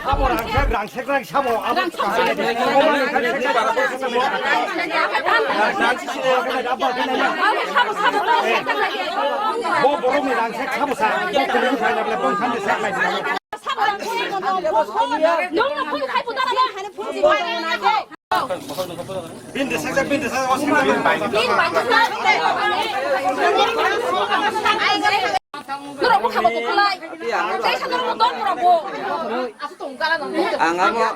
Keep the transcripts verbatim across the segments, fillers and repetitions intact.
Sabo rangchak, rangchak, rang sabo. Abo bo borokni rangchak sabo sa. Bini saksa, bini saksa, o saksa. Norok bo khabo bo kwlai. Tei sa norok bo dol norok bo. Ang amo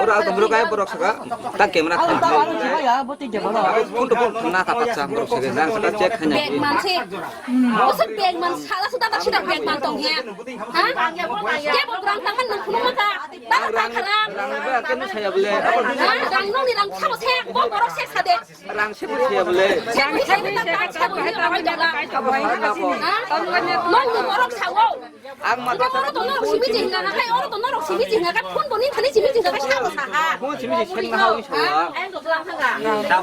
oro ang tongmoro kaya borok saka ta camera kha. Phone to phone na ta patsa borok saka jang saka check khaina. Bag man se. Oso bag man sala suda ta sida bag man tong ya. Ha? Kebo brang tangan nang khuluma ka. Tamo tangkha rang. Rang ba kenu saya bole. Ha? Rang nong ni rang sabo se bo borok se sade. Rang se bo saya bole. Se bo se bo tang se bo ni rang jaga. Ha? Nong ni borok sawo. Ang ma oro to norok simi jing na kai, oro to norok simi jing na kai, phone bo ni thani simi jing na kai, sabo sa ha. Phone simi jing na ha wi sawa.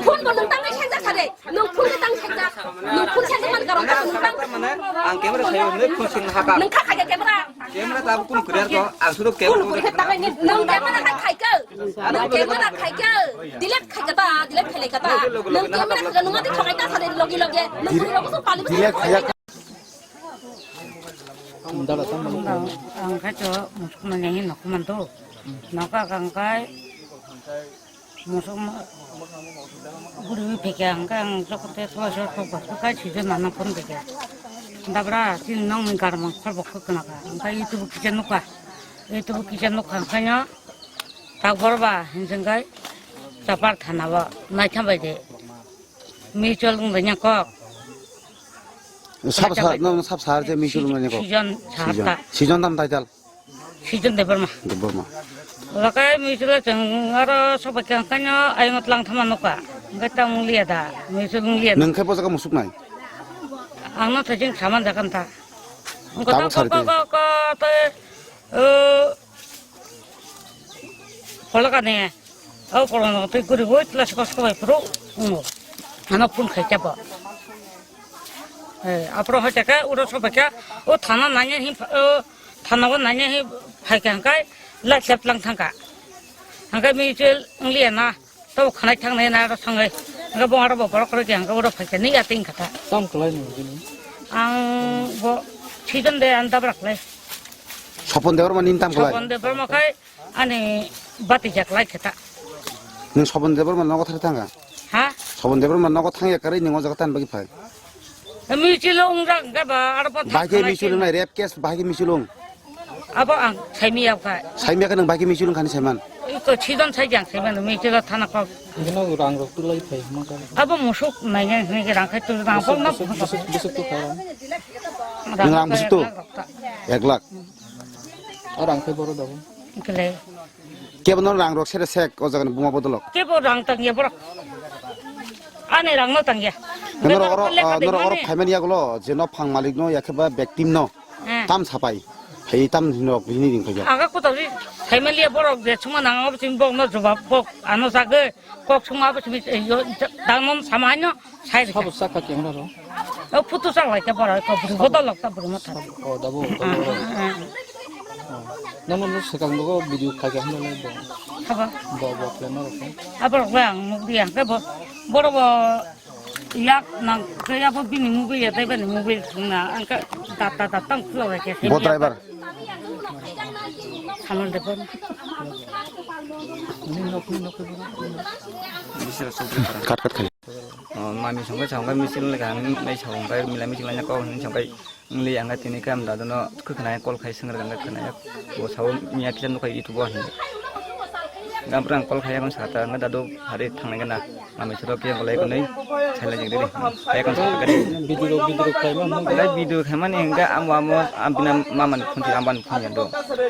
Phone bo nung tang nai seng jak sade. Nung phone de tang seng jak. Nung phone seng jak man karon ta nung tang. Mane ang camera sayo ne phone sing na ha ka. Nung kha kha camera. Camera ta kun kuliar ko, ang sudo kun camera. Kun kuliar ta ni nung camera khai khai ke. Nung camera khai ke. Delete khai kata, delete khai kata. Nung camera khai nung ati thokai ta sare logi logi. Nung kuri rogo so pali. Delete khai. Ang khai to musuk manya hin nok man to. Nok ka kang kai. Mosok ma-, guriwi phaikha, hwnkhe ang jokote sowa sowa kok bai kha, kai swijak nana phone phaikha. Dabra, chini nokni garamang khorbo khwkna kha, hwnkhe YouTube kisa nukha. YouTube kisa nukha, hwnkhe no tak borba hinjengkai chapar thana o naitham bai de. Mutual wng bai kok. Sab sa, no, sab sa, je mutual wng bai kok. Sijon sa ta. Sijon tam title. Sijon Debbarma. Debbarma. Lakai mutual chwng aro sok bai kha, hwnkhe no ayang tlang thama nukha. Hwnkhe ta wng liya da, mutual wng liya da. Nwng khe bo jaga musuk nai? Ang no thajing saman jaga ta. Tabuk ko, sari ko, twi. Ko, ko, twi, uh, pholaka ne. Au pholaka no twi guri bo tla soko soko bai phuru. Ungo. Ano phone khai chabo. Eh, apro hoite khe uro sok bai kha, o thana nanya hi, o thana o nanya hi phai kha hwnkhe lai khlep lang thang kha. Hwnkhe mutual wng liya na, tabo khanai thang nai na aro sangai. Hwnkhe bo aro bo borok rok hwnkhe uro phai kha ni ya ting kha ta. Tam kwlai ni bini? Ang bo season de ang dabra khlai. Sopon Debbarma ni tam kwlai? Sopon Debbarma khai ani bati jak lai khe ta. Nwng Sopon Debbarma nogo thari thang kha? Ha? Sopon Debbarma nogo thang ya kwrwi nwng o jaga tan bagwi phai? Mutual wng jak hwnkhe ba, aro bo bahai khe thang mutual khe wngnai, rape case bahai khe mutual wng. Abo ang saimiyakha. Saimiyakha nwng bahai khe mutual wngkhani saiman? Iko season sai jang saiman, mutual thana kok. Bino rang rok tulai phai hwnka. Abo musuk naina hwnwi rang khai tu rang bok no. Busuk, busuk, busuk tu kha. Nwng rang busuk tu? Ek lakh rok ta. Ek lakh. A rang khai boro dabo. Ikle. Kebo no rang rok sere sek o jaga ni buma bodolok. Kebo rang tang ya borok. Ani rang no tang ya. Norok oro, norok oro phaimani yagulo je no phang malik no ya khe ba victim no. Eh. Tam sapai. Hai tam hinok hini ding phai ya. Aga ko tari phaimani ya borok je chuma nang abo chim bok no jobab bok ano jage kok chuma abo chim dangnom samai no. Sai rikha. Sabo saka camera ro? O photo chak lai khe borok ko bwrwi bodol lok ta bwrwi ma thang. O dabo. Nono no swkang nogo video khaikha hwnba lai bo. Haba. Bo bo plan no rokha. Aborok le ang nukdi ang khe bo borok bo yak nang khe abo bini mobile ya tei bini mobile thwngna ang khe data data ang khulok lai khe. Bo driver. Samol de bo. Kat kat khai. O, mami songkhe songkhe misil le kha, nai songkhe mila misil laina kok hinwi songkhe wngli ang khe tini khe ang dadu no khwkhwnai call khai swngrwk ang khe khwnai bo sao miya kisa nukha YouTube o hinwi. Gampra ang call khai ang sata ang dadu hari thangnai gana mami soro khe bolai konwi sailai jeng diri hai kon sata kani. Video video khai ma mo. Lai video khai mani hingga amo amo ampina mama ni phone ti amba ni phone yando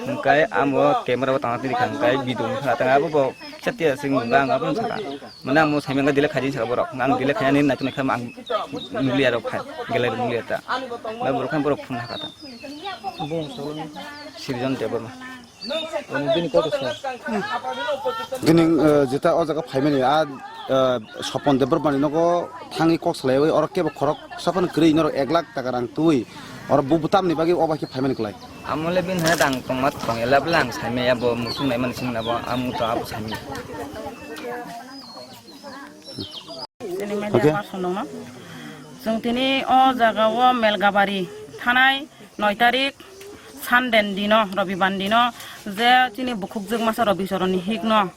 hingkai amo camera bo tangna tiri kha hingkai video kha tang abo bo chatia sing bang abo saka. Mane ang mo saimang delete khaijin saka borok. Ang delete khainani naitu naikha ang nukliya rok khai. Gallery nukliya ta. Bai borok khan borok phone hakha ta. Bong solo. Srijan Debbarma. Bini koto sa. Gini, eh, jeta o jaga phaimani a ah, Sopon Debbarmani nogo thangwi kok salaiwi oro kebo khorok saphano kwrwi norok ek lakh taka rang twi oro bu butamni bagwi obo hai khe phaimani kwlai. Amole bin hai rang tongma tong elabla ang saimaya bo musung naimani singna bo ang to abo saimaya. Chini media Okay. Person dongno. Chwng tini o jaga o Melgabari thanai noi tarik Sunday ni dino, Robibar ni dino je chini bukhukjwk masa Robi Choroni hikno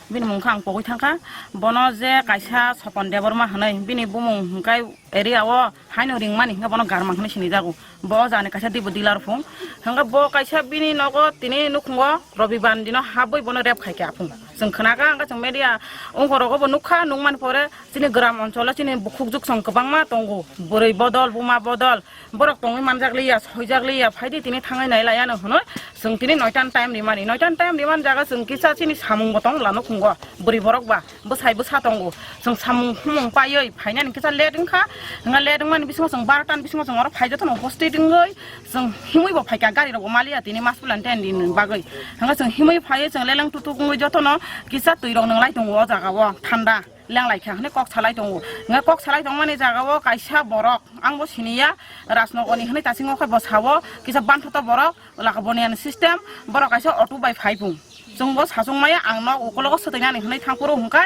bini mung kha ang pogwi thangkha. Bono je kaisa Sopon Debbarma hwnwi bini bumung hwnkhe area o haino ringmani hwnkhe bono Garmang hwnwi sinijago. Bo jani kaisa dibo dealer phung. Hwnkhe bo kaisa bini nogo tini nukhungo Robibar ni dino habwi bono rep khaikha phung. Chwng khnakha, hwnkhe chwng media ungkorogo bo nukha, nukmani pore chini gram oncholo chini bukhukjwk song kwbangma tongo. Bwrwi bodol, buma bodol, borok tongwi manjak liya, soijak liya, phaidi tini thangwi nailaiya no hwnwi chwng tini noitan time rimani. Noitan time rimani jaga chwng kisa chini samung bo tong la nukhungo. Bwrwi borok ba. Bwsai bwsa tongo. Chwng samung humung paiwi phainani kisa late wngkha. Hwnga late wngmani bisingo chwng barota ni bisingo chwng oro phai jotono uposthit wngwi chwng himwi bo phaikha, gari rok bo maliya tini mas pulan ten din ni bagwi. Hwnga chwng himwi phaiwi chwng leleng tutuk wngwi jotono kisa twi rok nwnglai tongo o jaga o thanda lenglai kha hwnwi kok salai tongo. Hwnga kok salai tongmani jaga o kaisa borok ang bo siniya Rajnogor ni hwnwi tasingo khe bo sao kisa banthoto borok. Laka boniani system, borok kaisa auto bai phai phung. Chwngbo sachung maya ang nok ukologo swtwinani hwnwi thang phuru hwnkhe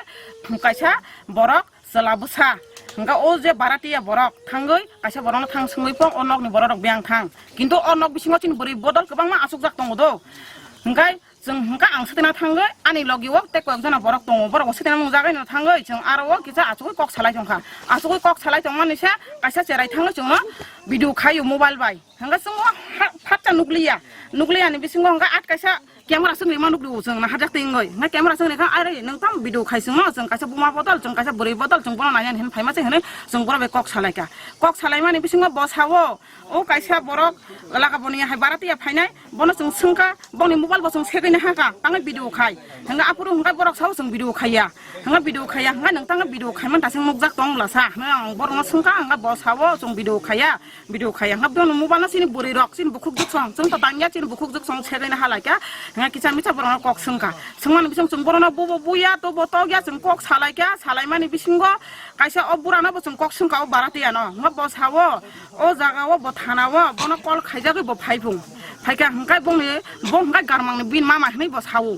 kaisa borok chwla bwsa. Hwnkhe o je baratiya borok thangwi kaisa borokno thang swngwi phung o nokni borok rok biyang thang. Kintu o nok bisingo chini bwrwi bodol kwbangma achukjak tongo do. Hwnkhe chwng hwnkhe ang swtwina thangwi ani logi o tei koyok jona borok tongo. Borok bo swtwina nung jagwi no thangwi chwng aro o kisa achugwi kok salai tongkha. Achugwi kok salai tongmani se kaisa cherai thangwi chwngno video khaio mobile bai. Hwnkhe chwngno ha-, phatsa nukliya. Nukliya ni bisingo hwnkhe at kaisa camera swngwi ma nukligo chwng na hajak twi wngwi. Hwnkhe camera swngni kha, "Are, nwng tamo video khai chwngno? Chwng kaisa buma bodol, chwng kaisa bwrwi bodol, chwng bono nainani hinwi phaima se," hinwi chwng bono bai kok salaikha. Kok salaimani bisingo bo sao, o kaisa borok laka boni hai baratiya phainai, bono chwng swngkha, bongni mobile bo chwng segwi na hakha, tangwi video khai. Hwnkhe aphuru hwnkhe borok sao chwng video khaiya. Hwnkhe video khaiya, hwnkhe nwng tangwi video khaimani ta chwng nukjak tong bwla sa. Hwnkhe ang borokno swngkha, hwnkhe bo sao chwng video khaiya. Video khaiya hwnkhe bono mobile no chini bwrwi rok, chini bukhuk jwk song, chwng to tangya chini bukhuk jwk song segwi na halaikha, hwnkhe kisa misa borok no kok swngkha, swngmani bising chwng borok no bubo buya, tobo tokya, chwng kok salaikha, salaimani bisingo kaisa o bura no bo chwng kok swngkha o baratiya no, hwnkhe bo sao o jaga o bo thana o bono call khaijagwi bo phai phung, phaikha hwnkhe bongni bo hwnkhe Garmang ni bini mama hinwi bo sao.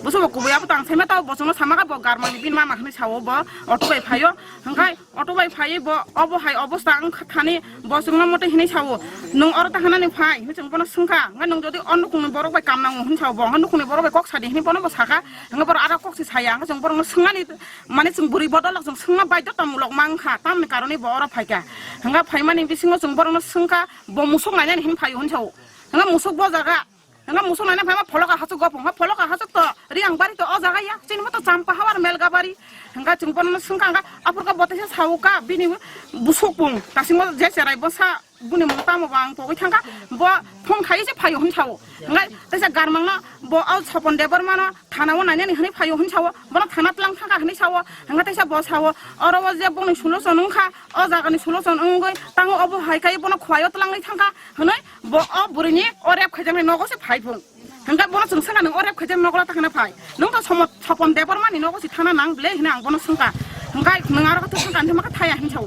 Bwswk bo kubui abo tang saima tao bo chwngno sama khe bo Garmang ni bini mama hinwi sao bo auto bai phaio. Hwnkhe auto bai phaiwi bo obo hai obosta wngkha thani bo chwngno mote hinwi sao, "Nwng oro ta hanani phai?" hinwi chwng bono swngkha. Hwnkhe, "Nwng jodi o nukhungni borok bai kam nango," hinwi sao bo, hwnkhe nukhungni borok bai kok sadi hinwi bono bo sakha. Hwnkhe borok aro kok se saya, hwnkhe chwng borokno swngmani mane chwng bwrwi bodol rok chwng swngna baidhotamulok mankha, tamni karone bo oro phaikha. Hwnkhe phaimani bisingo chwng borokno swngkha, "Bo musuk nainani hinwi phaio?" hinwi sao. Hwnkhe musuk bo jaga Hwnkhe musuk naina phaima pholoka hachuk gopung, ha pholoka hachuk to Riang bari to o jaga ya, chini mo to Champa Hawar Melgabari. Hwnkhe chwng bono swngkha, hwnkhe aphurkhe bo teisa saukha bini busuk bung, tasingmo je cherai bwsa buni mung tamo bo ang pogwi thangkha, bo phone khai se phaio hwn sao. Hwnkhe teisa Garmang no bo o Sopon Debbarma no thana o nainani hwnwi phaio hwn sao, bono thana tlang thangkha hwnwi sao. Hwnkhe teisa bo sao, oro o je bongni solution wngkha, o jagani solution wngwi tango obo hai khai bono khwlai o tlangnai thangkha hwnwi. Bo o bwrwini o rep khaijaknai nogo se phai phung. Hwnkhe bono chwng swngkha, "Nwng o rep khaijaknai nogo la ta khna phai? Nwng to Somo-, Sopon Debbarmani nogo se thana nang ble?" hinwi ang bono swngkha. Hwnkhe, "Nwng aro khe thangkha," hinwi ma khe thaya hinwi sao.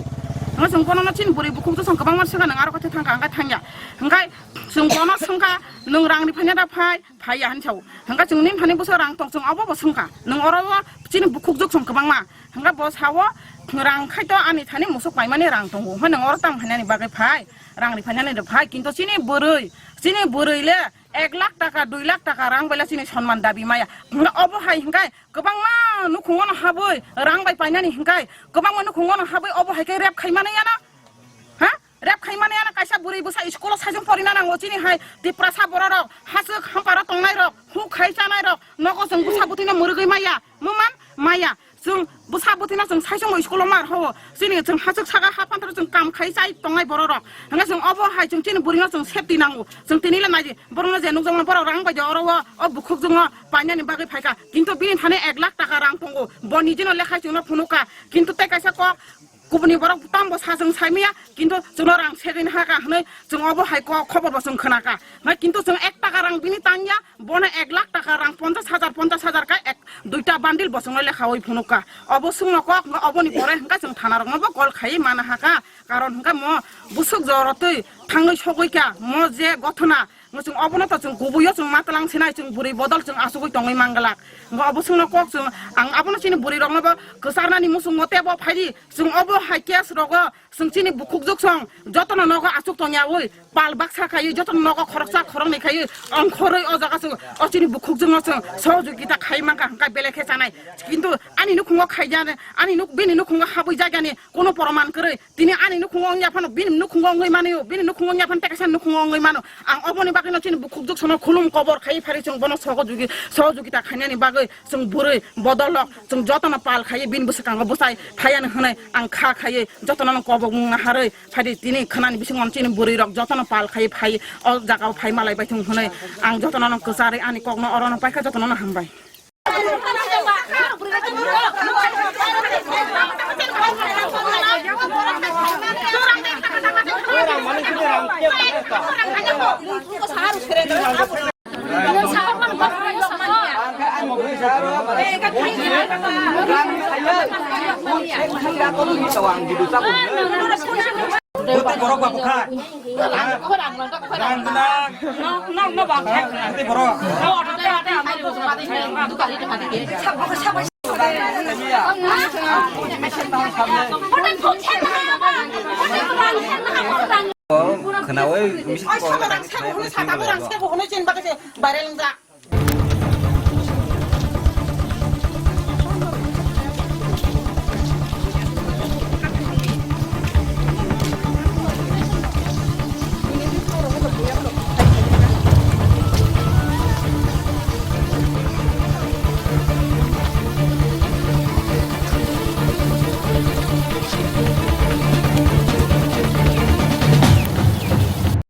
Hwnkhe chwng bono no chini bwrwi bukhuk jwk song kwbangma swngkha, "Nwng aro khe thangkha," hwnkhe thangya. Hwnkhe chwng bono swngkha, "Nwng rang ri phaiya da phai?" Phaiya hinwi sao. Hwnkhe chwng nini thani bwswk rang tong, chwng obo bo swngkha. "Nwng oro o chini bukhuk jwk song kwbangma." Hwnkhe bo sao, "Rang khai to ani thani musuk paimani rang tongo. Hwnkhe nwng oro tamo phainani bagwi phai? Rang ri phainani rw phai." Kintu chini bwrwi, chini bwrwi le ek lakh taka, dui lakh taka rang bai le chini sonman dabi maya. Hwnkhe obo hai hwnkhe kwbangma nukhungo no habwi rang bai painani hwnkhe kwbangma nukhungo no habwi obo hai khe rep khai mani yano. Ha? Rep khai mani yano kaisa bwrwi bwsa school o saichung porina nango chini hai Tiprasa borok rok, hachwk hamparo tongnai rok, huk khai chanai rok, nogo chwng bwsa bwtwi no mwrwgwi maya, muman maya. Chwng bwsa bwtwi no chwng saichung bo school o mar ho, chini chwng hachwk saka ha phantharo chwng kam khai chai tongnai borok rok. Hwnkhe chwng obo hai chwng chini bwrwi no chwng safety nango. Chwng tini le nai di, borok no je nukjakmani borok rang bai de oro o, o bukhuk jwng o painani bagwi phaikha. Kintu bini thani ek lakh taka rang tongo. Bo nijino lekhai chwngno phunukha. Kintu tei kaisa kok Kubuni borok tambo sa chwng saimaya, kintu chwngno rang serin haka hwnwi chwng obo hai ko-, khobor bo chwng khwnaka. Hwnwi kintu chwng ek taka rang bini tangya, bono ek lakh taka rang ponchash hajar, ponchash hajar ka ek duita bundle bo chwngno lekhawi phunukka. Obo chwngno kok, hwnwi oboni pore hwnka chwng thana rokno bo call khai mana haka. Karon hwnka mo busuk jorotwi thangwi sogwi kha, mo je gothona, Chwng obono to chwng kubuio chwng matwlang sinai, chwng bwrwi bodol chwng asugwi tongwi manglak. Hwnba obo chwngno kok chwng, ang abono chini bwrwi rokno bo kwcharnani muchungo tebo phaidi, chwng obo hai case rogo chwng chini bukhukjwk song jotono nogo asuk tongyawi pal baksa khaiwi jotono nogo khoroksa khoroknwi khaiwi ongkhorwi o jaga chwng o chini bukhukjwkno chwng sohojogita khai mankha hwnkha belai khe chanai. Kintu ani nukhungo khaijani, ani nuk-, bini nukhungo habwi jagani kono proman kwrwi. Tini ani nukhungo wngya phano, bini nukhungo wngwi mano, bini nukhungo wngya phano tei kaisa nukhungo wngwi mano. Ang oboni bagwino chini bukhukjwk sono khulum kobor khai phari chwng bono sohojogita khainani bagwi chwng bwrwi bodol rok chwng jotono pal khai bini bwskango bwsai phaiya hwnwi ang kha khai jotono kobok mung naharwi phaidi tini khwnani bisingo chini bwrwi rok jotono pal khai phai o jagao phai malai baithung hwnwi ang jotono kwcharwi ani kokno orono paikha jotono hambai. Buti borok ba bukha. Rang gwnang. Buti borok. Khnawi misi ko.